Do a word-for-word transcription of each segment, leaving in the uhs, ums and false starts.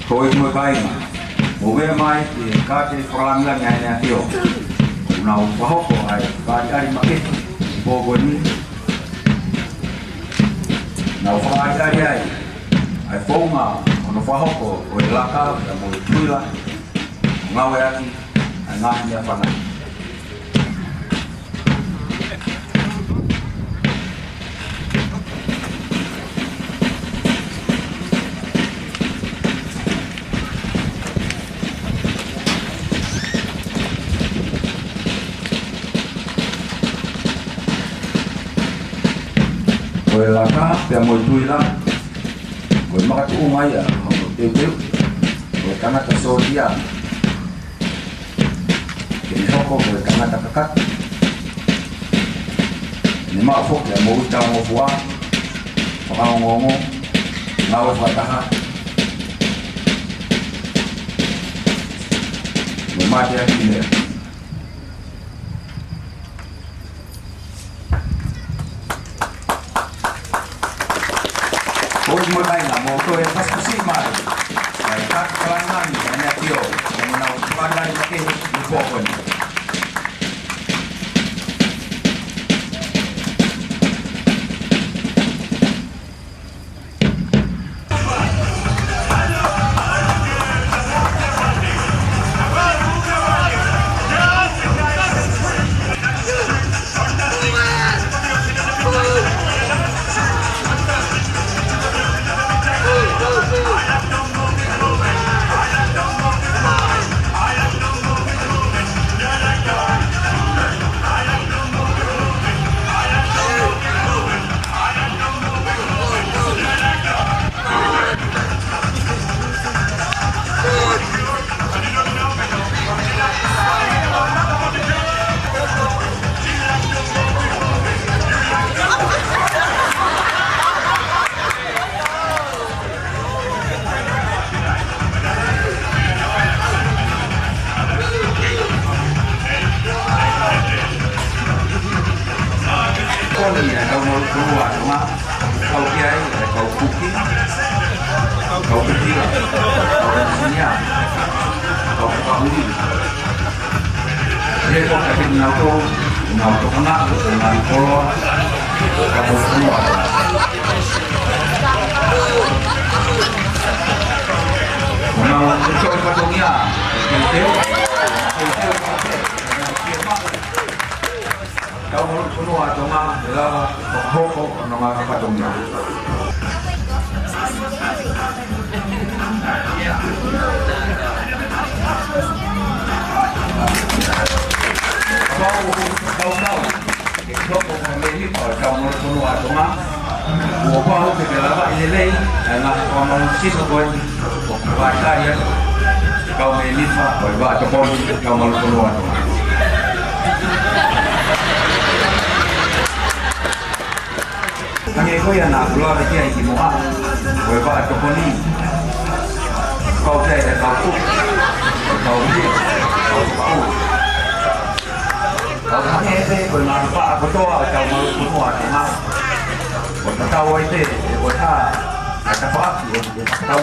Ko e mo e kāinga, mou meʻa mai ki he kātaki fakalāngilangi ʻa ʻEne ʻAfio. Kuo nau fakahoko ʻa e fakaʻaliʻali makehe ʻi he pō ko eni. Nau fakaʻaliʻali ai ʻa e founga ʻo hono fakahoko ʻo e laka pea mo e tuila, ngāueʻaki ʻa e ngaahi meʻa fānau. Ko e laka pea mo e tuila, ko e makatuʻunga ia ʻo hono teuteu ʻo e tangata sōtia ke ne hoko ko e tangata kakato, ne maʻu foki ʻa e moʻui taʻengofua, fakaongoongo, ngāue fakataha, mo e mateaki meʻa. Ko e mo e kāinga, mou toe pasipasi mai. ʻA e kātaki fakalāngilangi ʻa ʻEne ʻAfio, ʻa ʻenau fakaʻaliʻali makehe ʻi he pō ko eni. Ko eni ʻa e kau malu fonua ʻa Tonga, kau ki ai, ʻa e kau kuki, kau kuki, kau enisinia, kau fakaʻuli. He ko e kau nautolu, nau tokanga, nau koloa, kau malu fonua ʻa Tonga. Ko nau ko e fatongia, teuteu, teuteu, kau malu fonua ʻa Tonga, ʻe lava ʻo fakahoko ʻa e ngaahi fatongia. Kapau ʻoku kau kau ke hoko ko e mēmipa ʻo e kau malu fonua ʻa Tonga, kuo pau ke ke lavaʻi lelei ʻa e ngaahi fakamaluʻi sino ko eni ʻoku fakaʻaliʻali atu ʻe he kau mēmipa ʻo e Vaʻa Tokoni ʻo e kau malu fonua ʻa Tonga. Hangē ko ia naʻa ku lave ki ai kimuʻa, ko e Vaʻa Tokoni, kau ki ai ʻa e kau kuki, kau ʻuli, kau fakaʻuli. Kau hangē pē ko e ngaahi vaʻa kotoa ʻo e kau malu fonua ʻa Tonga. Ko e tatau ai pē ʻe ko e hā ʻa e tafaʻaki ʻo e tatau.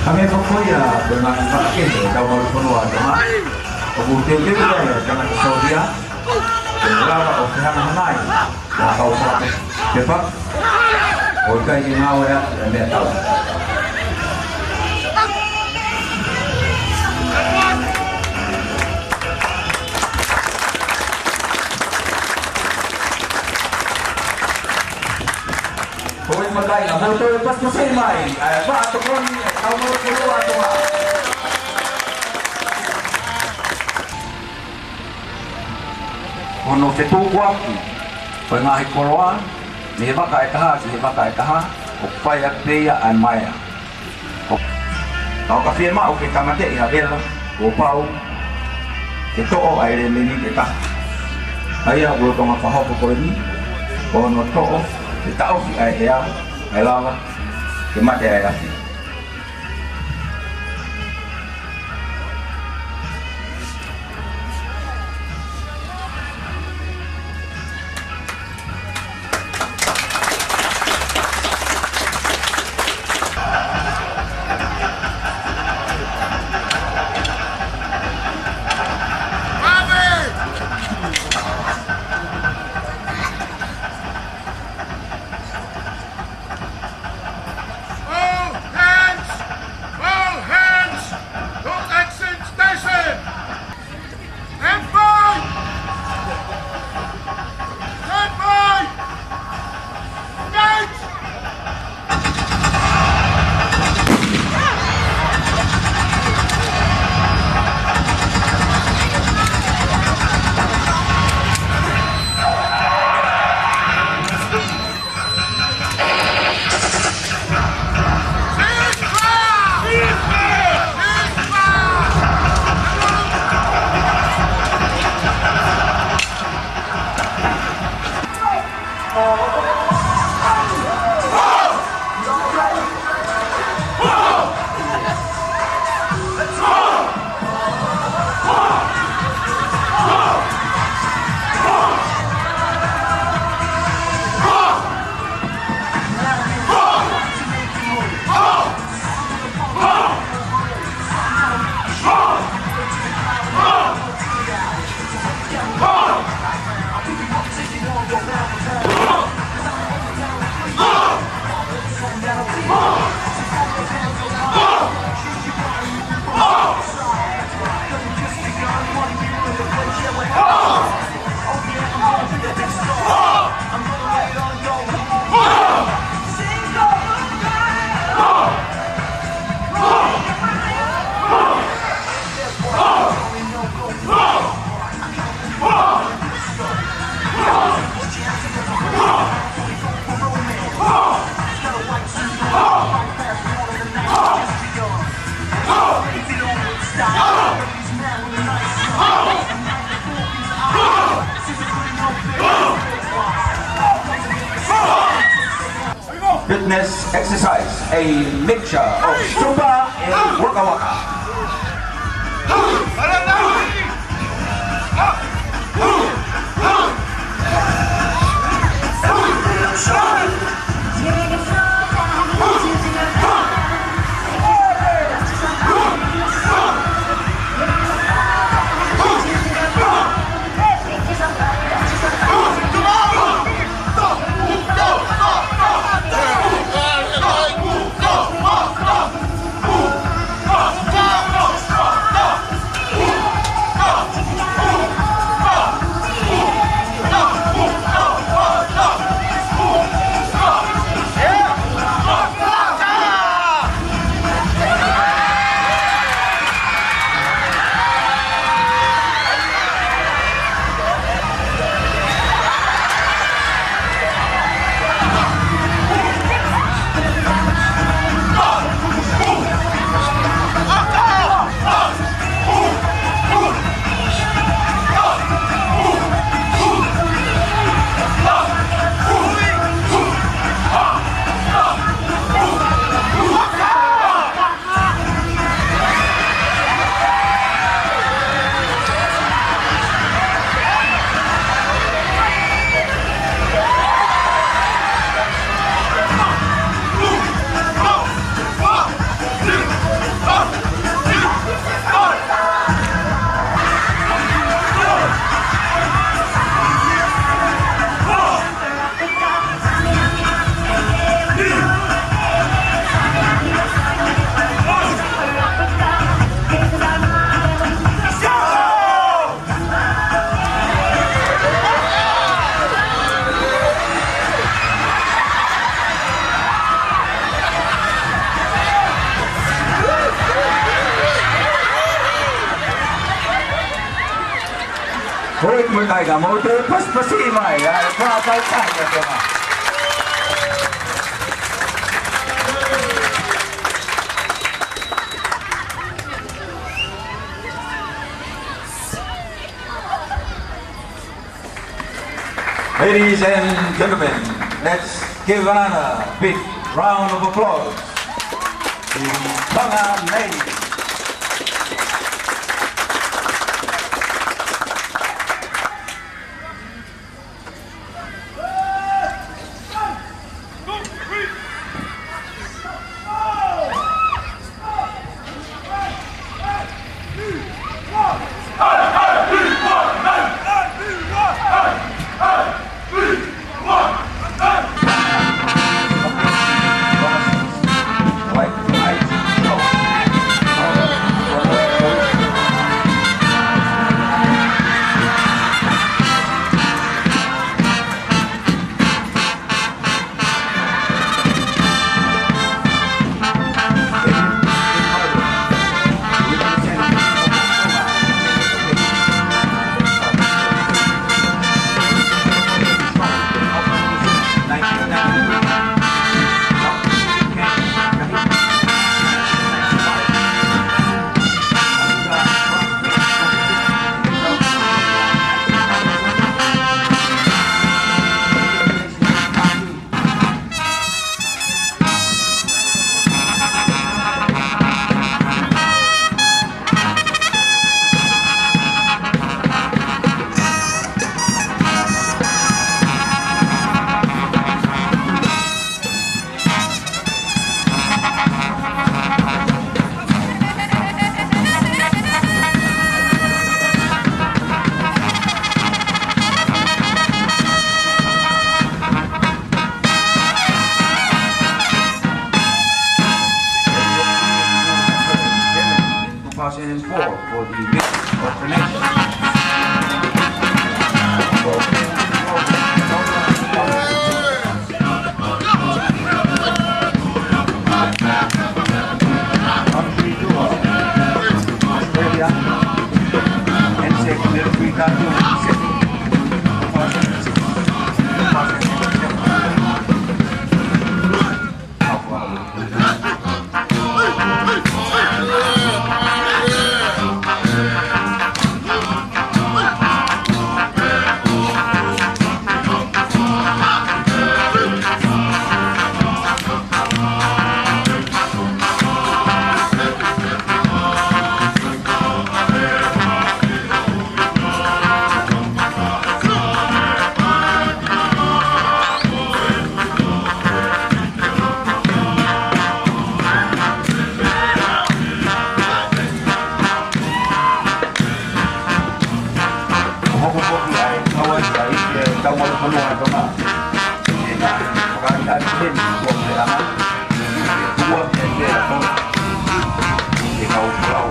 Hangē foki ia ko e ngaahi vaka kehe ʻo e Taumalu Fonua ʻa Tonga, ʻoku teuteu ia ʻe he tangata sōtia ke lava ʻo fehangahangai mo ha kau fakapepa ʻo ʻikai ke ngāueʻaki ʻa e meʻatau. Ko e makai na moto e pasipasi mai, ʻa e vaʻa tokoni ʻa e Taumalu Fonua ʻa Tonga. Ko hono fetukuaki ʻo e ngaahi koloa mei he vaka ʻe taha ki he vaka ʻe taha, ʻoku fai ʻaki pē ia ʻa e maea. Ka ʻoka fiemaʻu ke tāmateʻi ha vela, kuo pau ke toʻo ʻa e lemeni ʻe taha. ʻA ia ʻoku lolotonga fakahoko ko eni, ko hono toʻo ke taʻofi ʻa e ʻea, kae lava ke mate ʻa e afi. All hands! All hands to action station! Stand by! Stand by! Engage! Fitness exercise, a mixture of Zumba and Waka Waka. Hoi, mo e kāinga, mou toe pasipasi mai, ʻa e kātaki ʻa Tonga. Ladies and gentlemen, let's give another big round of applause to Tonga ladies. Two thousand and four for the Miss of the Nation. Country tour, Australia, and secondary country, Sydney, two thousand and six, two thousand and seven. Hokohoko ai, kau ai, ʻa e ʻEiki Taumalufonua ʻa Tonga. ʻI he fakahā atu heni, kuo pehē ana, kuo pehē ana, ʻe kau kau.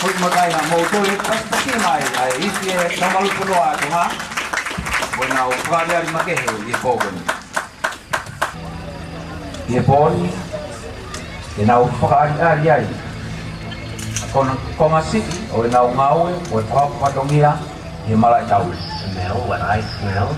Hoi, mo e kāinga, mou toe pasipasi mai, ʻa e ʻEiki Taumalufonua ʻa Tonga, mo ʻenau fakaʻaliʻali makehe ʻi he pō ko eni. ʻI he pō ni, te nau fakaʻaliʻali ai ʻa e konga, konga siʻi ʻo ʻenau ngāue ʻo e fakapō fatongia ʻi he malaʻe tauhi. Smell what I smell.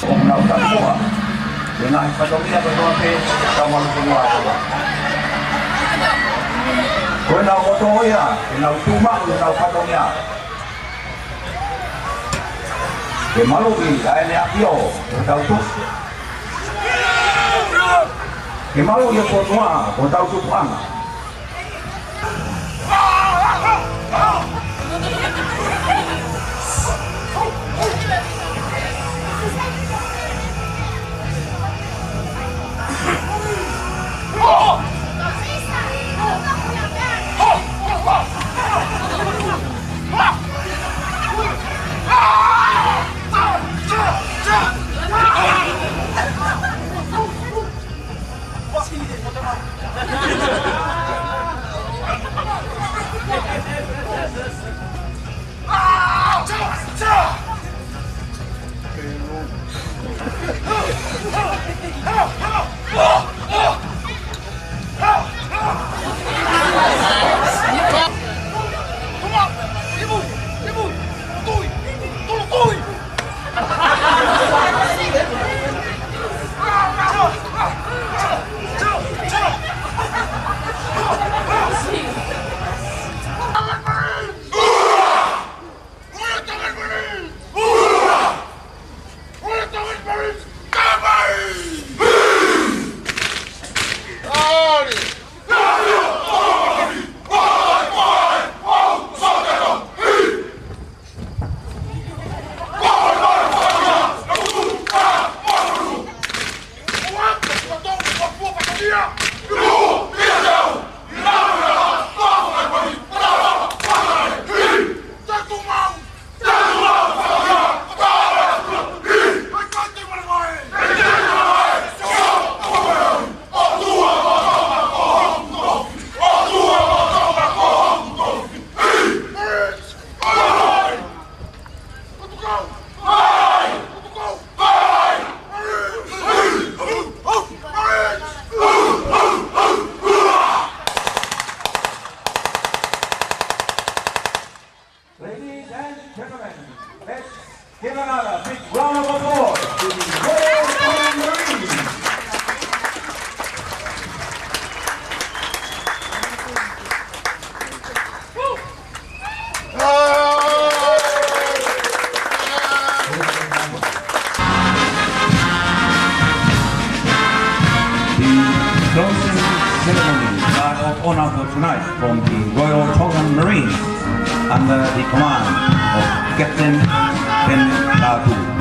ʻOku nau tafoa ʻi he ngaahi fatongia kotoa pē ʻo e kau maluʻi fonua ʻa Tonga. Ko ʻenau moto ia, ʻenau tuʻu maʻu ʻenau fatongia. Ke maluʻi ʻa ʻEne ʻAfio ʻi hotau tuʻi. Ke maluʻi e fonua ʻi hotau tupuʻanga. Ladies and gentlemen, let's give another big round of applause to the Royal Tongan Marines. The closing ceremony, guard of honor for tonight from the Royal Tongan Marines under the command of Captain Ben Tatu.